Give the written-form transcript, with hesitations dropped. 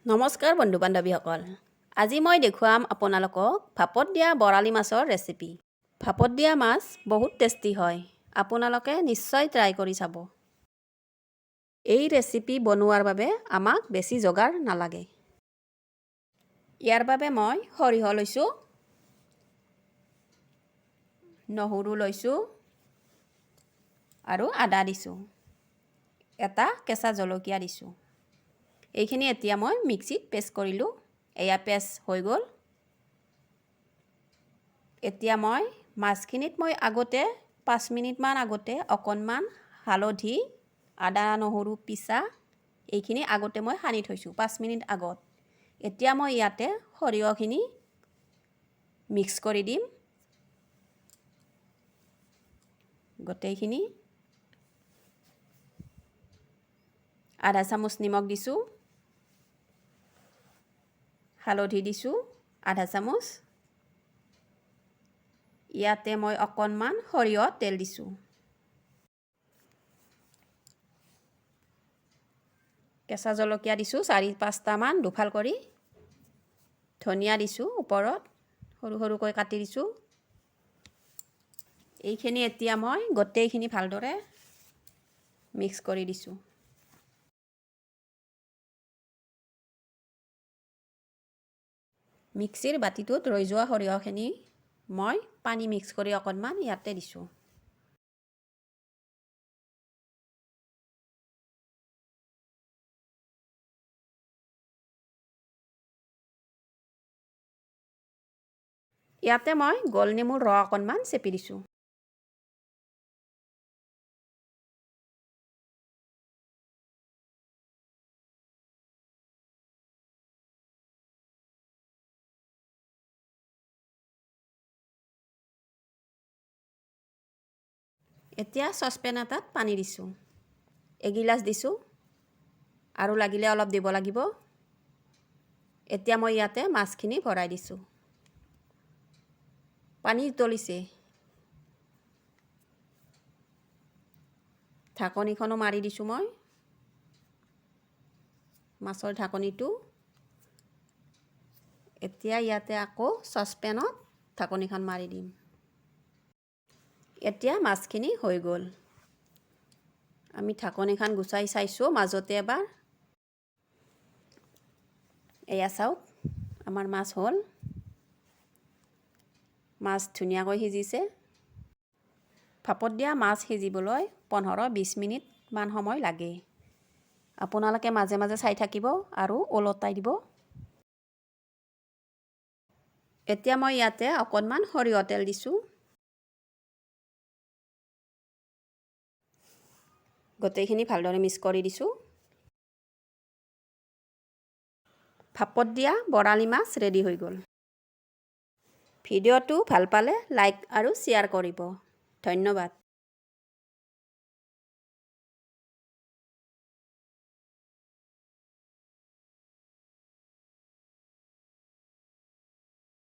নমস্কাৰ বন্ধু বান্ধৱীসকল, আজি মই দেখুৱাম আপোনালোকক ভাপত দিয়া বৰালি মাছৰ ৰেচিপি। ভাপত দিয়া মাছ বহুত টেষ্টি হয়, আপোনালোকে নিশ্চয় ট্ৰাই কৰি চাব। এই ৰেচিপি বনোৱাৰ বাবে আমাক বেছি যোগাৰ নালাগে। ইয়াৰ বাবে মই সৰিয়হ লৈছোঁ, নহৰু লৈছোঁ আৰু আদা দিছোঁ, এটা কেঁচা জলকীয়া দিছোঁ। এইখিনি এতিয়া মই মিক্সিত পেষ্ট কৰিলোঁ। এয়া পেষ্ট হৈ গ'ল। এতিয়া মই মাছখিনিত মই আগতে 5 মিনিটমান আগতে অকণমান হালধি, আদা নহৰু পিছা এইখিনি আগতে মই সানি থৈছোঁ 5 মিনিট আগত। এতিয়া মই ইয়াতে সৰিয়হখিনি মিক্স কৰি দিম গোটেইখিনি। আধা চামুচ নিমখ দিছোঁ, হালধি দিছোঁ আধা চামুচ। ইয়াতে মই অকণমান সৰিয়হ তেল দিছোঁ। কেঁচা জলকীয়া দিছোঁ 4-5টামান দুফাল কৰি। ধনিয়া দিছোঁ ওপৰত, সৰু সৰুকৈ কাটি দিছোঁ। এইখিনি এতিয়া মই গোটেইখিনি ভালদৰে মিক্স কৰি দিছোঁ। মিক্সিৰ বাতিটোত ৰৈ যোৱা সৰিয়হখিনি মই পানী মিক্স কৰি অকণমান ইয়াতে দিছোঁ। ইয়াতে মই গোল নেমুৰ ৰস অকণমান চেপি দিছোঁ। এতিয়া চচপেন এটাত পানী দিছোঁ, এগিলাচ দিছোঁ আৰু লাগিলে অলপ দিব লাগিব। এতিয়া মই ইয়াতে মাছখিনি ভৰাই দিছোঁ। পানী উতলিছে, ঢাকনিখনো মাৰি দিছোঁ মই, মাছৰ ঢাকনিটো। এতিয়া ইয়াতে আকৌ চচপেনত ঢাকনিখন মাৰি দিম। এতিয়া মাছখিনি হৈ গ'ল। আমি ঢাকনিখন গুচাই চাইছোঁ মাজতে এবাৰ। এয়া চাওক, আমাৰ মাছ হ'ল। মাছ ধুনীয়াকৈ সিজিছে। ভাপত দিয়া মাছ সিজিবলৈ 15-20 মিনিটমান সময় লাগে। আপোনালোকে মাজে মাজে চাই থাকিব আৰু ওলটাই দিব। এতিয়া মই ইয়াতে অকণমান সৰিয়হ তেল দিছোঁ। গোটেইখিনি ভালদৰে মিক্স কৰি দিছোঁ। ভাপত দিয়া বৰালি মাছ ৰেডি হৈ গ'ল। ভিডিঅ'টো ভাল পালে লাইক আৰু শ্বেয়াৰ কৰিব। ধন্যবাদ।